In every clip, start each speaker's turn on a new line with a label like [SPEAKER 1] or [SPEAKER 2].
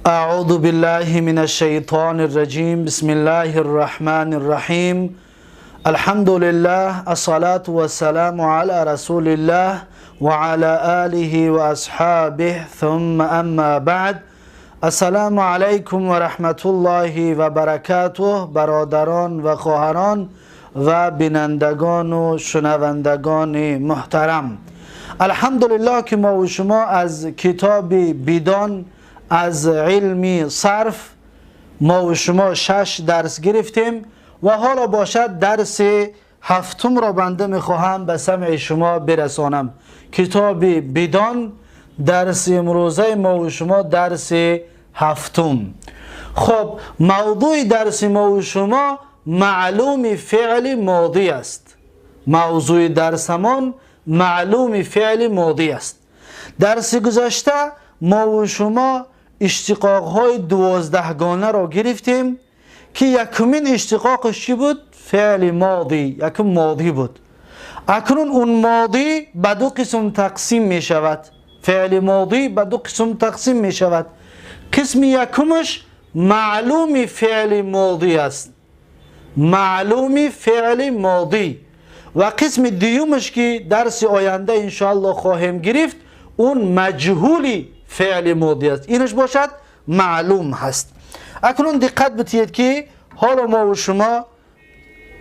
[SPEAKER 1] أعوذ بالله من الشيطان الرجيم. بسم الله الرحمن الرحيم. الحمد لله، الصلاة والسلام على رسول الله وعلى آله وأصحابه، ثم أما بعد. السلام علیکم و رحمت الله و برکاته. برادران و خواهران و بینندگان و شنوندگان محترم، الحمدلله که ما و شما از کتاب بیدان از علم صرف ما و شما 6 درس گرفتیم و حالا باشد درس هفتم را بنده میخواهم به سمع شما برسانم. کتاب بیدان، درس امروزه ما و شما درس هفتم. خب، موضوع درس ما و شما معلوم فعل ماضی است. موضوع درسمان معلوم فعل ماضی است. درس گذشته ما و شما اشتقاق های 12 گانه را گرفتیم که یکمین اشتقاقش چی بود؟ فعل ماضی، یکم ماضی بود. اکنون اون ماضی به دو قسم تقسیم می شود. فعل ماضی به دو قسم تقسیم می شود. قسم یکمش معلوم فعل ماضی است، معلوم فعل ماضی، و قسم دیومش که درس آینده انشاءالله خواهیم گرفت اون مجهولی فعل ماضی است. اینش باشد معلوم هست. اکنون دقت بتید که حالا ما و شما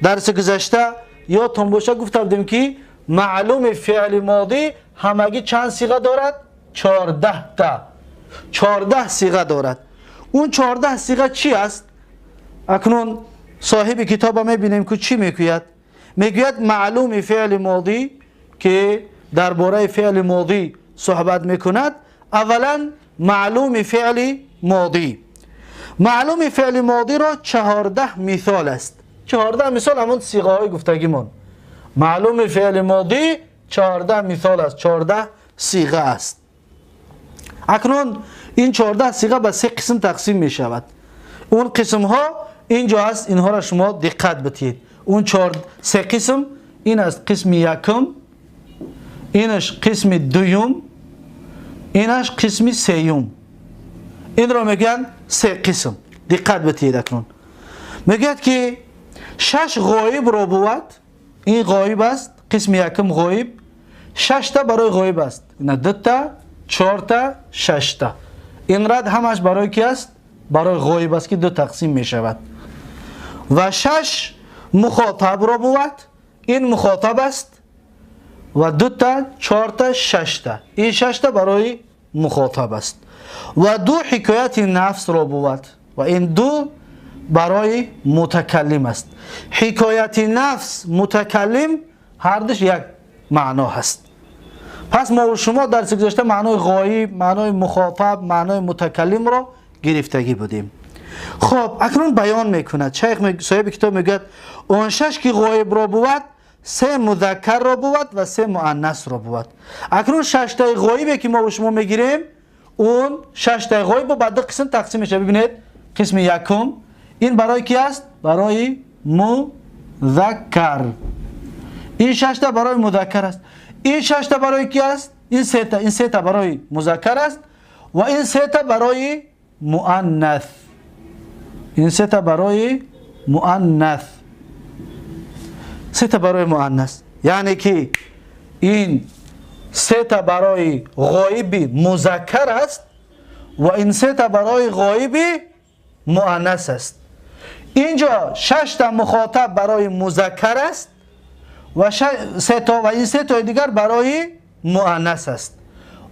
[SPEAKER 1] درس گذشته یادتون باشه گفته بودیم که معلوم فعل ماضی همگی چند صیغه دارد؟ 14 تا. 14 صیغه دارد. اون 14 صیغه چی است؟ اکنون صاحب کتاب میبینیم که چی میگوید. میگوید معلوم فعل ماضی که درباره فعل ماضی صحبت میکند، اولا معلوم فعل ماضی. معلوم فعل ماضی را 14 مثال است. 14 مثال همون صیغه های گفتگیمون. معلوم فعل ماضی 14 مثال است، 14 صیغه است. اکنون این 14 صیغه به 3 قسم تقسیم می شود. اون قسم ها اینجا هست، اینها را شما دقت بدید. اون 3 قسم این است: قسم یکم، اینش قسم دوم، اینش قسم سیوم. این را میگن 3 قسم. دقت بدید. اکنون میگه که 6 غایب را بود. این غایب است، قسم یکم غایب، 6 تا برای غایب است. نه 2 تا، 4 تا، 6 تا. این رد همش برای کی است؟ برای غایب است که 2 تقسیم می شود. و 6 مخاطب را بود. این مخاطب است و 2 تا، 4 تا، 6 تا. این 6 تا برای مخاطب است. و 2 حکایت نفس را بود و این 2 برای متکلم است. حکایت نفس، متکلم، هر دوش یک معنا هست. پس ما و شما در گذشته معنای غایب، معنای مخاطب، معنای متکلم را گرفتگی بودیم. خب اکنون بیان میکند شیخ صاحب کتاب، میگوید اون 6 که غایب را بود، 3 مذکر را بود و 3 مؤنث را بود. اکنون 6 تای غایبی که ما و شما میگیریم، اون 6 تای غایب به 2 قسم تقسیم میشه. ببینید قسم یکم این برای کی است؟ برای مذکر. این 6 تا برای مذکر است. این 6 تا برای کی است؟ این 3 تا، این 3 تا برای مذکر است و این 3 تا برای مؤنث. این 3 تا برای مؤنث، 3 تا برای مؤنث. یعنی که این 3 تا برای غایب مذکر است و این 3 تا برای غایب مؤنث است. اینجا 6 تا مخاطب برای مذکر است و 3 تا و این 3 تا دیگر برای مؤنث است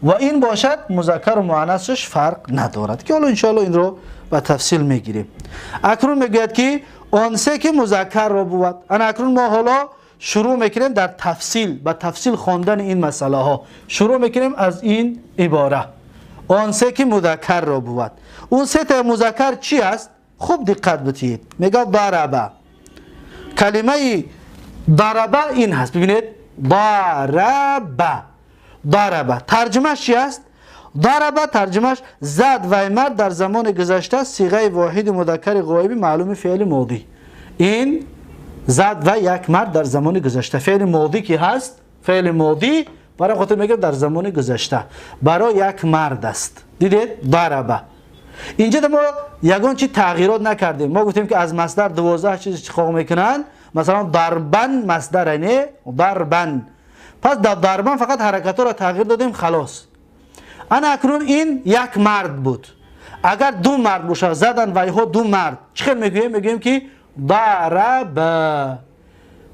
[SPEAKER 1] و این باشد مذکر و مؤنثش فرق ندارد که حالا انشاءالله این رو به تفصیل میگیریم. اکنون میگوید که آن 3 که مذکر را بود. انا اکنون ما حالا شروع میکنیم در تفصیل، به تفصیل خواندن این مسئله ها. شروع میکنیم از این عباره آن 3 که مذکر را بود. اون 3 تا مذکر چی است؟ خوب دقت بدید. میگه ضربه. کلمه ضربه این هست. ببینید ضربه، ضربه ترجمهش چی است؟ ضربه ترجمهش زد و مرد در زمان گذشته، صیغه واحد مذکر غایبی معلوم فعل ماضی. این زد و یک مرد در زمان گذشته، فعل ماضی که هست، فعل ماضی برای خاطر میگه در زمان گذشته برای یک مرد است. دیدید؟ ضربه. Инҷа мо ягон чи тағйирот накардем. Мо гуфтем ки аз масдар 12 чиз интихоб мекунанд. Масалан дарбан масдар не, дарбан. Пас дар дарбан фақат ҳаракатҳоро тағйир додем, халос. Ана акнун ин як мард буд. Агар ду мард бошад, задан вайҳо ду мард, чӣ хел мегӯем? Мегӯем ки дараба.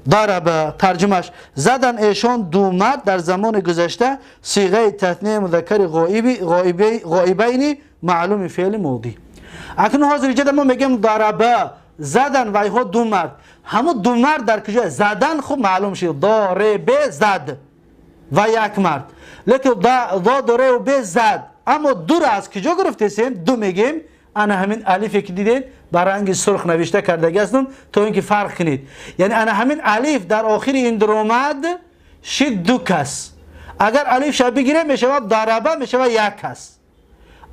[SPEAKER 1] Дараба тарҷумаш задан эшон ду мард дар замони гузашта, сиғаи татнияи музаккари ғоиби ғоибайни маълуми феъли модӣ. Акнун ҳозир иҷода мо мегӯем дараба, задан вайҳо ду мард. Ҳамун ду мард дар куҷо? Задан хуб маълум шуд. Доребе зад ва як мард. Лекин до дореву бе зад. Аммо дуро аз куҷо гирифтесем? Ду мегӯем. Ана ҳамин алифе ки дидед ба ранги сурх навишта кардаги ҳастам, то ин ки фарқ кунед. Яъне ана ҳамин алиф дар охири ин дуромад шид ду кас. Агар алифша бигирем, мешавад дараба, мешавад як кас.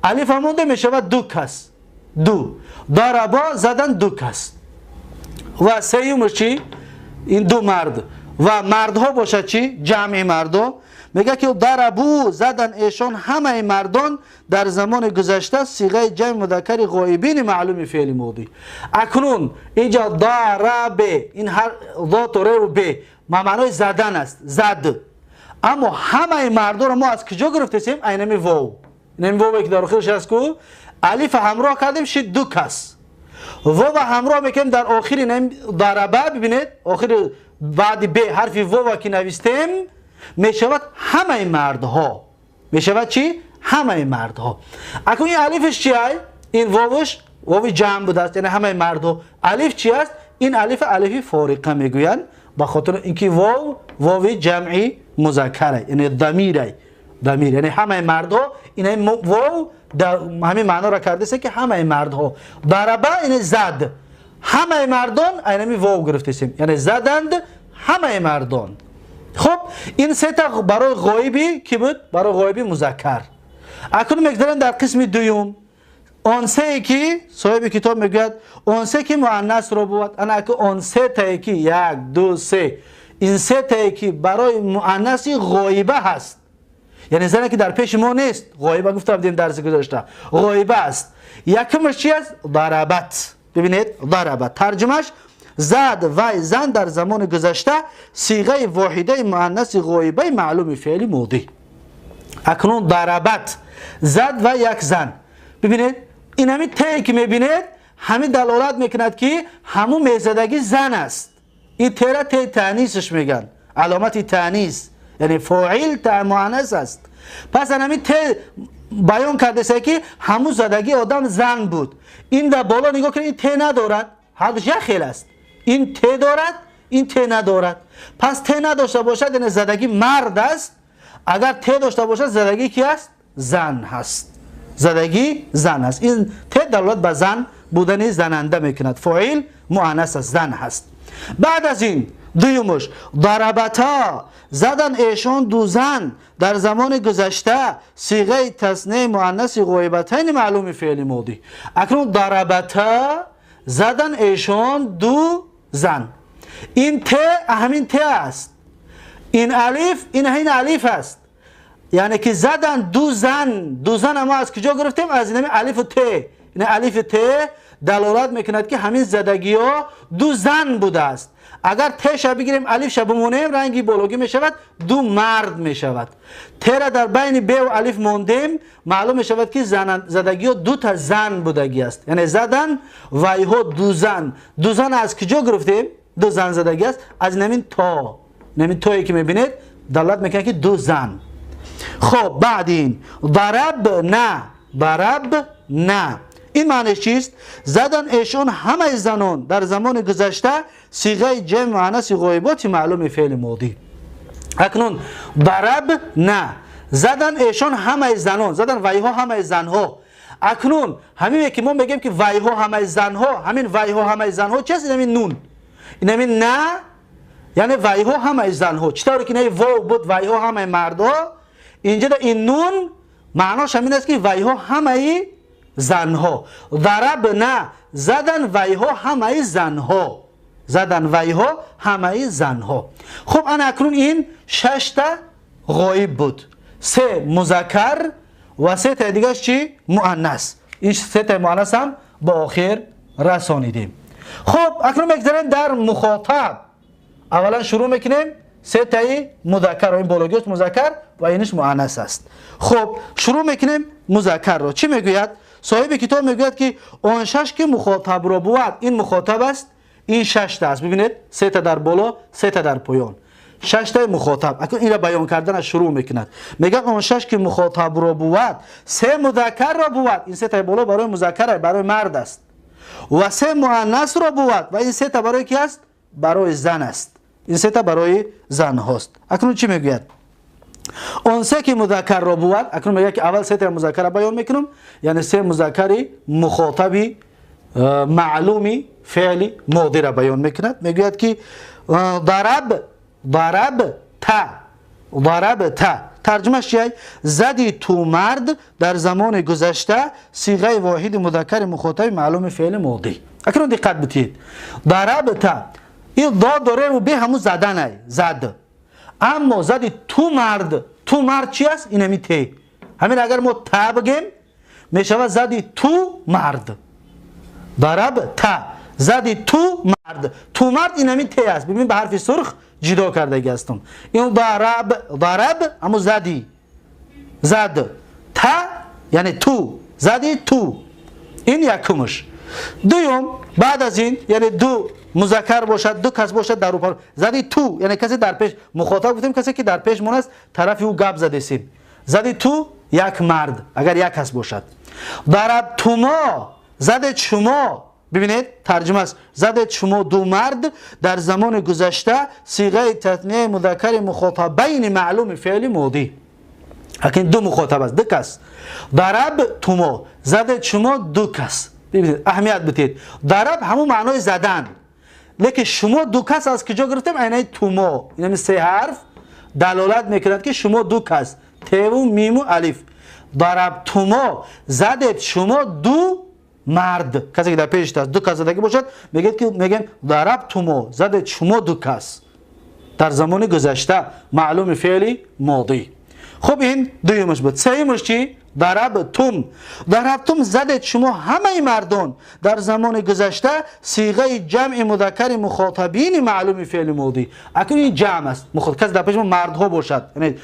[SPEAKER 1] Алиф ҳамонда мешавад ду кас. Ду. Дараба задан ду кас. Ва сеюмаш чӣ? Ин ду мард. Ва мардҳо бошад чӣ? Ҷамъи мардҳо. Мегӯяд ки дарабу, задан эшон ҳамаи мардон дар замони гузашта, сиғаи ҷамъи музаккари ғоибини маълуми феъли модӣ. Акнун инҷа дарабе, ин ҳар до реву бе ма маънои задан аст, зад. Аммо ҳамаи мардонро мо аз куҷо гирифтесем? Айнами вов. Инами вове ки дар охираш аст ку, алифа ҳамроҳ кардем, шид ду кас. Вова ҳамроҳ мекунем дар охири дараба, бибинед, охири баъди бе ҳарфи вова ки навистем, мешавад ҳамаи мардҳо. Мешавад чӣ? Ҳамаи мардҳо. Акнун ин алифаш чи ай? Ин воваш вови ҷамъ будааст, яъне ҳамаи мардҳо. Алиф чи аст? Ин алифа алифи фориқа мегӯянд, ба хотири инки вов вови ҷамъи музаккара, яъне дамирай. Дамир, яъне ҳамаи мардҳо. Ин вов дар ҳамин маъноро кардааст ки ҳамаи мардҳо. Дараба яъне зад. Ҳамаи мардон айнами вов гирифтесем, яъне заданд ҳамаи мардон. Хуб, ин се та барои ғоиби ки буд? Барои ғоиби музаккар. Акнун мегузарем дар қисми дуюм. Он сее ки соҳиби китоб мегӯяд, он се ки муаннасро бувад. Ана аку он се тае ки як, ду, се, ин се тае ки барои муаннаси ғоиба ҳаст, яъне зане ки дар пеши мо нест. Ғоиба гуфта будем дарси гузашта, ғоиба аст. Якумаш чи аст? Дарабат. Бибинед, дарабат тарҷумаш зад вай зан дар замони гузашта, сиғаи воҳидаи муаннаси ғоибаи маълуми феъли модӣ. Акнун дарабат зад ва як зан. Бибинед, ин ҳамин тее ки мебинед, ҳамин далолат мекунад ки ҳамун мезадагӣ зан аст. Ин тера те таънисаш мегӯянд, аломати таънис, яъне фоил муаннас аст. Пас ҳамин те баён кардааст ки ҳамун задагӣ одам зан буд. Ин дар боло нигоҳ кунед, ин те надорад, ҳардуш як хел аст. Ин те дорад, ин те надорад. Пас те надошта бошад, яъне задагӣ мард аст. Агар те дошта бошад, задагӣ ки аст? Зан ҳаст. Задагӣ зан аст. Ин те далолат ба зан будани зананда мекунад. Фоил муаннас аст, зан ҳаст. Баъд аз ин дуюмаш дарабата, задан эшон ду зан дар замони гузашта, сиғаи таснияи муаннаси ғоибатайни маълуми феъли модӣ. Акнун дарабата задан эшон ду зан. Ин те ҳамин те аст. Ин алиф, ин ҳамин алиф аст. Яъне ки задан ду зан. Ду зан мо аз куҷо гирифтем? Аз ин алифу те. Ин алифи те далолат мекунад ки ҳамин задагиҳо ду зан будааст. Агар теша бигирем, алифша бимонем, ранги бологӣ мешавад, ду мард мешавад. Тера дар байни бе ва алиф мондем, маълум мешавад ки задагиҳо ду та зан будагӣ аст. Яъне задан вайҳо ду зан. Ду зан аз куҷо гирифтем? Ду зан задагӣ аст аз ҳамин то. Ҳамин тое ки мебинед далолат мекунад ки ду зан. Хоб, баъд ин дараб на, дараб на. Ин маънеш чист? Задан эшон ҳамаи занон дар замони гузашта, сиғаи ҷамъи муаннаси ғоиботи маълуми феъли модӣ. Акнун дараб на, задан эшон ҳамаи занон, задан вайҳо ҳамаи занҳо. Акнун ҳамине ки мо мегӯем ки вайҳо ҳамаи занҳо, ҳамин вайҳо ҳамаи занҳо чи аст? Ин ҳамин нун, ин ҳамин на, яъне вайҳо ҳамаи занҳо. Чӣ тавре ки ин вов буд, вайҳо ҳамаи мардҳо, инҷа ин нун маънош ҳамин аст ки вайҳо ҳамаи занҳо. Дараб на, задан вайҳо ҳамаи занҳо. Задан вайҳо ҳамаи занҳо. Хуб, ана акнун ин шашта ғоиб буд. Се музаккар ва се таи дигаш чӣ? Муаннас. Ин се та муаннас ҳам ба охир расонидем. Хуб, акнун мегзарем дар мухотаб. Аввалан шурӯъ мекунем се таи музаккар, ин бологиаш музаккар ва иниш муаннас аст. Хуб, шурӯъ мекунем музаккарро. Чӣ мегӯяд? Соҳиби китоб мегӯяд, ки он шаш ки мухотабро бувад, ин мухотаб аст, ин шашта аст. Бибинед, сета дар боло, сета дар поён. Шаштаи мухотаб. Акнун инро баён карданаш шурӯъ мекунад. Мегӯяд, он шаш ки мухотабро бувад, се музаккарро бувад, ин сетаи боло барои музаккар, барои мард аст, ва се муаннасро бувад, ва ин сета барои ки аст? Барои зан аст. Ин сета барои занҳост. Акнун чӣ мегӯяд? Он се ки музаккарро бувад, акнун мегӯяд, ки аввал сетаи музаккарро баён мекунам, яъне се музаккари мухотаби маълуми феъли модиро баён мекунад. Мегӯяд, ки дараб, дараб та, дараб та. Тарҷумаш чиай? Зади ту мард дар замони гузашта, сиғаи воҳиди музаккари мухотаби маълуми феъли модӣ. Акнун диққат битиҳед. Дараб та, ин до дорему бе ҳамун заданай, зад. Аммо зади ту мард, ту мард чи аст? Инами те. Ҳамин агар мо та бигем, мешавад зади ту мард. Дараб та, зади ту мард. Ту мард инами те аст. Бибин, ба ҳарфи сурх ҷидо кардаги ҳастам. Ин дараб, дараб ҳамун зади, зад, та яъне ту, зади ту. Ин якумаш. Дуюм, баъд аз ин, яъне ду музаккар бошад, ду кас бошад, дар рӯпар зади ту, яъне касе дар пеш, мухотаб гуфтем, касе ки дар пеш мон аст, тарафи ӯ гап задесем. Зади ту як мард, агар як кас бошад. Дарабтумо, задед шумо. Бибинед, тарҷума аст. Задед шумо ду мард дар замони гузашта, сиғаи татнияи музаккари мухотабайни маълуми феъли модӣ. Акин ду мухотаб аст, ду кас. Дарабтумо, задед шумо ду кас. Бибинед, аҳамият бидиҳед. Дараб ҳамун маънои задан, лекин шумо ду кас аз куҷо гирифтем? Айнаи тумо, инами се ҳарф далолат мекунад, ки шумо ду кас, теву миму алиф. Дарабтумо, задед шумо ду мард. Касе ки дар пешат аст, ду кас задагӣ бошад, мегӯяд ки мегӯем дарабтумо, задед шумо ду кас дар замони гузашта, маълуми феъли модӣ. Хуб, ин дуюмаш буд. Сеюмаш чӣ? Дарабтум, дарабтум, задед шумо ҳамаи мардон дар замони гузашта, сиғаи ҷамъи музаккари мухотабини маълуми феъли модӣ. Акнун ин ҷамъ аст, кас дар пеши мо мардҳо бошад, яъне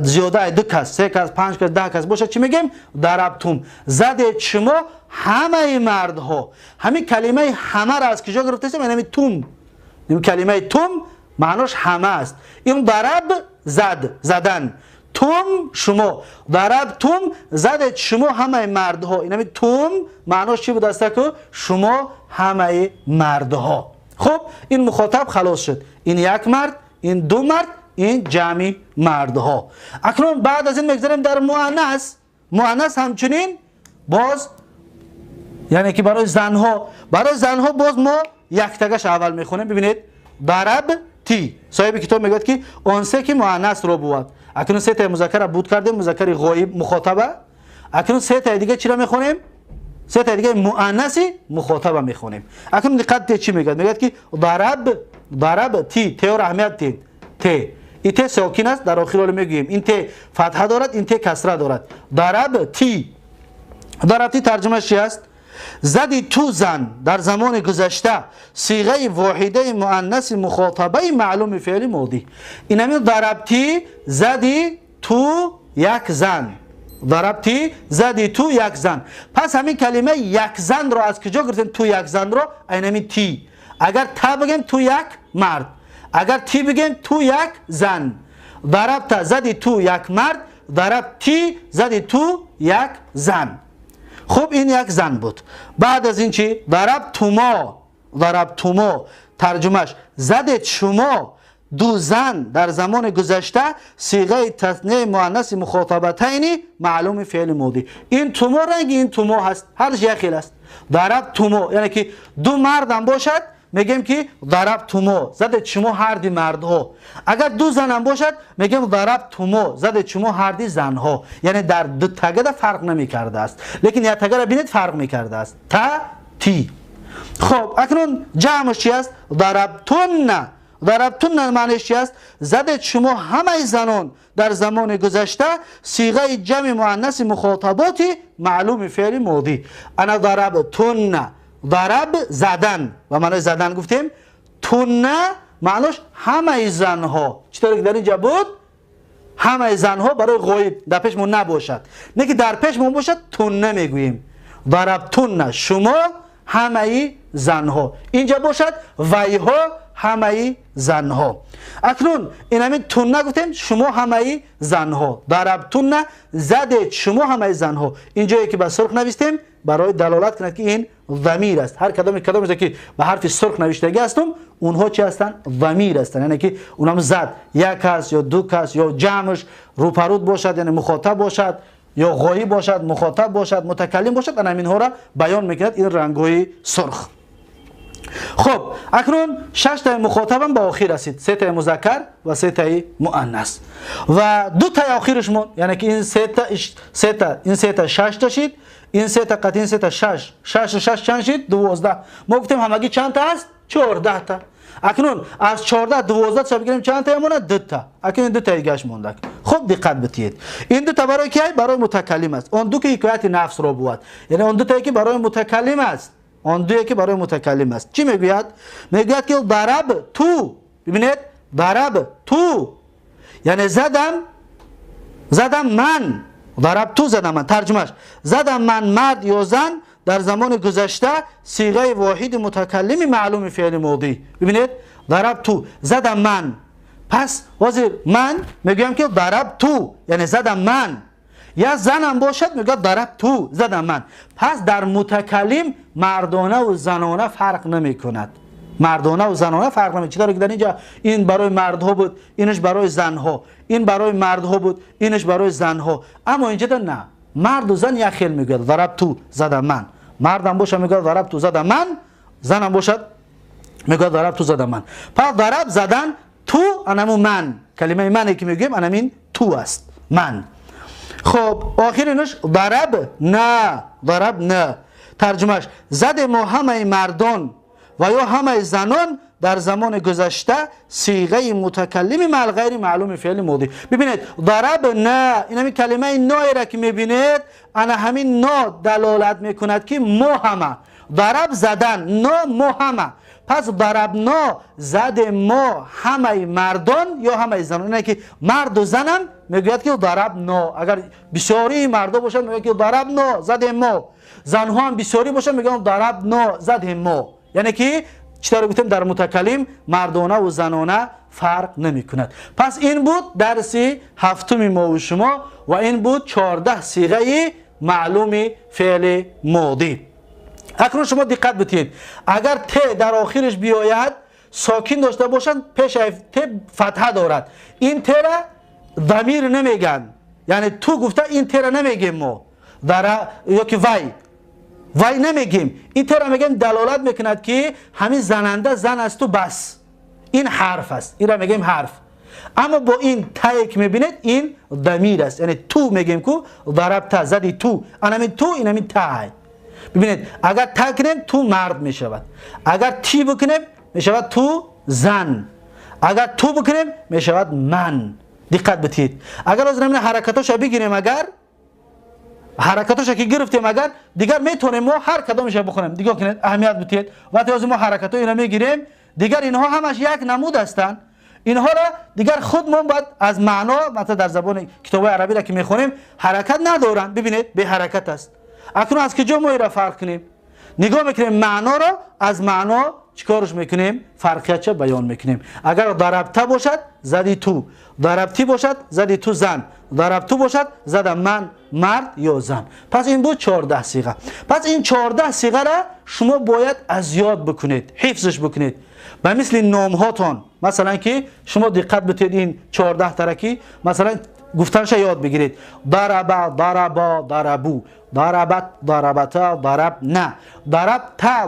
[SPEAKER 1] зиёда ду кас, се кас, панҷ кас, 10 кас бошад, чӣ мегӯем? Дарабтум, задед шумо ҳамаи мардҳо. Ҳамин калимаи ҳамаро аз куҷо гирифтаистем? Ҳамин тум. Ин калимаи тум маънош ҳама аст. Ин дараб зад, задан, тум шумо, дарабтум, задед шумо ҳамаи мардҳо. Инами тум маънош чӣ будаста? Ку шумо ҳамаи мардҳо. Хуб, ин мухотаб халос шуд. Ин як мард, ин ду мард, ин ҷамъи мардҳо. Акнун баъд аз ин мегзарем дар муаннас. Муаннас ҳамчунин боз, яъне ки барои занҳо, барои занҳо боз мо яктагаш аввал мехонем. Бибинед, дараб ти. Соҳиби китоб мегӯяд, ки он се ки муаннасро бувад. Акнун сетаи музаккара буд кардем, музаккари ғоиб мухотаба. Акнун сетаи дига чиро мехонем? Сетаи дига муаннаси мухотаба мехонем. Акнун диққат те, чӣ мегӯяд? Мегӯяд, ки дараб, дараб ти. Теоро аҳамият дед. Те и те сокин аст, дар охир ҳоле мегӯем, ин те фатҳа дорад, ин те касра дорад. Дараб ти, дараб ти тарҷумааш чи аст? Зади ту зан дар замони гузашта, сиғаи воҳидаи муаннаси мухотабаи маълуми феъли модӣ. Инами дарабти, зади ту як зан. Дарабти, зади ту як зан. Пас ҳамин калимаи як занро аз куҷо гирифтем? Ту як занро айнами ти. Агар та бигем, ту як мард, агар ти бигем, ту як зан. Дарабта, зади ту як мард, дарабти, зади ту як зан. Хуб, ин як зан буд. Баъд аз ин чӣ? Дарабтумо, дарабтумо, тарҷумаш задед шумо ду зан дар замони гузашта, сиғаи таснияи муаннаси мухотабатайни маълуми феъли модӣ. Ин тумо ранги ин тумо ҳаст, ҳарш як хел аст. Дарабтумо, яъне ки ду мардам бошад, мегӯем ки дарабтумо, задед шумо ҳарди мардҳо. Агар ду занам бошад, мегӯем дарабтумо, задед шумо ҳарди занҳо. Яъне дар ду тагада фарқ намекардааст, лекин як тагара бинед, фарқ мекардааст, та, ти. Хоб, акнун ҷамъш чи аст? Дарабтунна, ضربتن معنیش چی است؟ زدید شما همه زنان در زمان گذشته صیغه جمع مؤنث مخاطبات معلوم فعل ماضی. انا ضربتن، ضرب زدن و معنی زدن گفتیم، تن معنیش همه زنها، چطور که در اینجا بود همه زنها برای غایب در پیشمون نباشد، نه که در پیشمون باشد تن میگوییم. ضربتن شما همه زنها، اینجا باشد ویها همه زنها. اکنون این همین تن گفتیم شما همه زنها، ضربتن زدید شما همه زنها. اینجایی که به سرخ نوشتیم برای دلالت کند که این ضمیر است. هر کدام که به حرف سرخ نوشتگی هستم اونها چی هستند؟ ضمیر هستند، یعنی که اونم زد یک کس یا دو کس یا جمعش روپرود باشد، یعنی مخاطب باشد یا غایب باشد، مخاطب باشد، متکلم باشد، ان اینها را بیان میکند این رنگ‌های سرخ. خب اکنون 6 تا مخاطبم به آخر رسید، 3 تا مذکر و 3 تا مؤنث و 2 تا آخرش مون، یعنی که این 3 تا این 3 تا 6 تا شد، این 3 تا قطعی 3 تا 6 6 6 چند شد؟ 12. ما گفتیم همگی چند تا است؟ 14 تا. اکنون از 14 12 تا بگیریم چند تا مونه؟ 2 تا. اکنون 2 تا دیگه‌اش مونده. خب دقت بدید، این 2 تا برای کی؟ برای متکلم است. اون دو که حکایت نفس رو بود، یعنی اون 2 تا که برای متکلم است، آن دوی که برای متکلم است. چی میگوید؟ میگوید که ضرب تو. ببینید ضرب تو یعنی زدم، زدم من، ضرب تو زدم من، ترجمهش زدم من مرد یا زن در زمان گذشته صیغه واحد متکلم معلوم فعل ماضی. ببینید ضرب تو زدم من، پس حاضر من میگویم که ضرب تو یعنی زدم من، یا زنم باشد میگه ضرب تو زدم من. پس در متکلم مردانه و زنانه فرق نمی کند، مردانه و زنانه فرق نمی. چطور که در اینجا این برای مردها بود، اینش برای زنها، این برای مردها بود، اینش برای زنها، اما اینجا نه، مرد و زن یک خیل میگه ضرب تو زدم من، مردم باشه میگه ضرب تو زدم من، زنم باشد میگه ضرب تو زدم من. پس ضرب زدن تو انمو من، کلمه منی که میگیم انمین تو است، من. خب آخرینش ضرب نه، ضرب نه، ترجمهش زد ما همه مردان و یا همه زنان در زمان گذشته صیغه متکلم مع غیر معلوم فعل ماضی. ببینید ضرب نه، این همین کلمه نه را که میبینید انا همین نه دلالت میکند که ما همه، ضرب زدن نه ما همه، پس ضرب نه زد ما همه مردان یا همه زنان، اینه که مرد و زنم میگوید که ضرب نه، اگر بسیاری مردا باشن میگه که ضرب نه زد ما، زنها هم بسیاری باشن میگن ضرب نه زد ما، یعنی که چطور گفتیم در متکلم مردانه و زنانه فرق نمی کند. پس این بود درس هفتم ما و شما و این بود 14 صیغه معلوم فعل ماضی. اکنون شما دقت بدید، اگر ت در آخرش بیاید ساکن داشته باشند پیش ت فتحه دارد، این ت را ضمیر نمیگن، یعنی تو گفته این ت را نمیگیم ما در یا که وی وی نمیگیم، این ت را میگیم دلالت میکند که همین زننده زن است و بس، این حرف است، این را میگیم حرف. اما با این تایی که میبینید این ضمیر است، یعنی تو میگیم کو ضرب تا زدی تو، انمین تو این همین تای. ببینید اگر تا کنیم تو مرد میشود، اگر تی بکنیم میشود تو زن، اگر تو بکنیم میشود من. دقت بدید، اگر از همین حرکتاشو بگیریم، اگر حرکتاشو که گرفتیم اگر دیگر میتونیم ما هر کدامش بخونیم. دیگه کنید اهمیت بدید، وقتی از ما حرکتای اینا میگیریم دیگر اینها همش یک نمود هستند، اینها را دیگر خودمون باید از معنا، مثلا در زبان کتاب عربی را که میخونیم حرکت ندارن، ببینید به حرکت است. اکنون از کجا ما را فرق کنیم؟ نگاه میکنیم معنا را، از معنا چیکارش میکنیم؟ فرقیت بیان میکنیم. اگر ضربته باشد زدی تو، ضربتی باشد زدی تو زن، ضربتو باشد زدم من مرد یا زن. پس این بود 14 صیغه. پس این 14 صیغه را شما باید از یاد بکنید، حفظش بکنید. و مثل نام هاتون، مثلا که شما دقت بدید این 14 ترکی مثلا گفتنش یاد بگیرید. ضرب، ضربا، ضربو، ضربت، ضربتا، ضربنا، ضربت،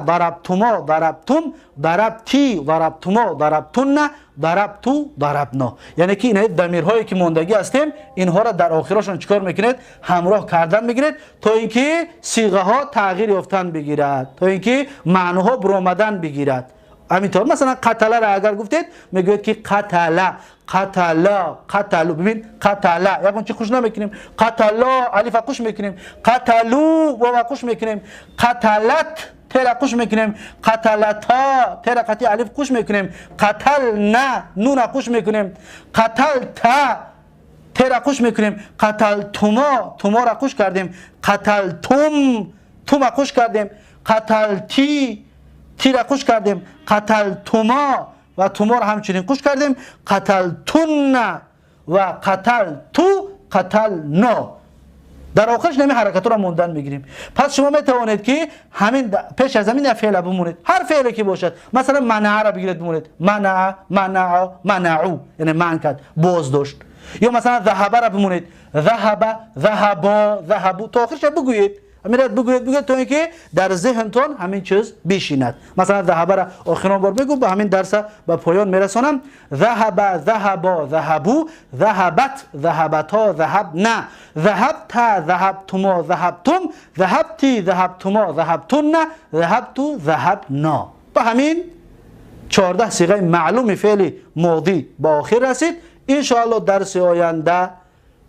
[SPEAKER 1] ضربتما، ضربتم، ضربتی، ضربتما، ضربتن، ضربتو، ضربنا. یعنی که این ضمیرهایی که ماندگی هستیم اینها را در آخرشون چیکار میکنید؟ همراه کردن میگیرید تا اینکه صیغه ها تغییر یافتن بگیرد، تا اینکه معناها برآمدن بگیرد. همینطور مثلا قتله را اگر گفتید میگوید که قتله، قتلا، قتلو. ببین قتله یکون چی خوش نمیکنیم، قتلا الف خوش میکنیم، قتلو و خوش میکنیم، قتلت تر خوش میکنیم، قتلتا تر قطی الف خوش میکنیم، قتلنا نون خوش میکنیم، قتلتا تر خوش میکنیم، قتلتما تما را خوش کردیم، قتلتم تما خوش کردیم، قتلتی تی را خوش کردیم، قتلتما و تما را همچنین خوش کردیم، قتلتن و قتلتو قتلنا. در آخرش نمی حرکت را موندن میگیریم. پس شما میتوانید که همین پیش از همین فعل بمونید، هر فعلی که باشد. مثلا منع را بگیرید بمونید، منع، منع، منعو، یعنی منع کرد، بازداشت. یا مثلا ذهب را بمونید، ذهب، ذهبا، ذهبو، تا آخرش بگویید. میرد بگوید بگوید تا اینکه در ذهنتون همین چیز بشیند. مثلا ذهب را آخرین بار بگو، به همین درس به پایان میرسانم. ذهب، ذهبا، ذهبو، ذهبت، ذهبتا، ذهبنا، ذهبت، ذهبتما، ذهبتم، ذهبتی، ذهبتما، ذهبتن، ذهبتو، ذهبنا. به همین 14 صیغه معلوم فعل ماضی به آخر رسید. ان شاء الله درس آینده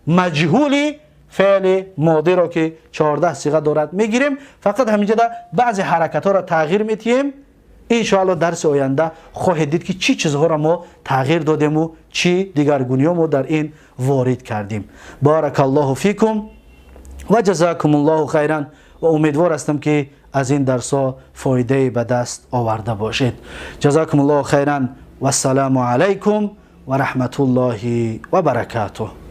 [SPEAKER 1] مجهولی فعل ماضی را که 14 صیغه دارد میگیریم. فقط همینجا بعضی حرکت ها را تغییر میتیم. ان شاء الله درس آینده خواهید دید که چی چیزها را ما تغییر دادیم و چی دیگرگونی ها ما در این وارد کردیم. بارک الله فیکم و جزاکم الله خیرا. و امیدوار هستم که از این درس ها فایده به دست آورده باشید. جزاکم الله خیرا و السلام علیکم و رحمت الله و برکاته.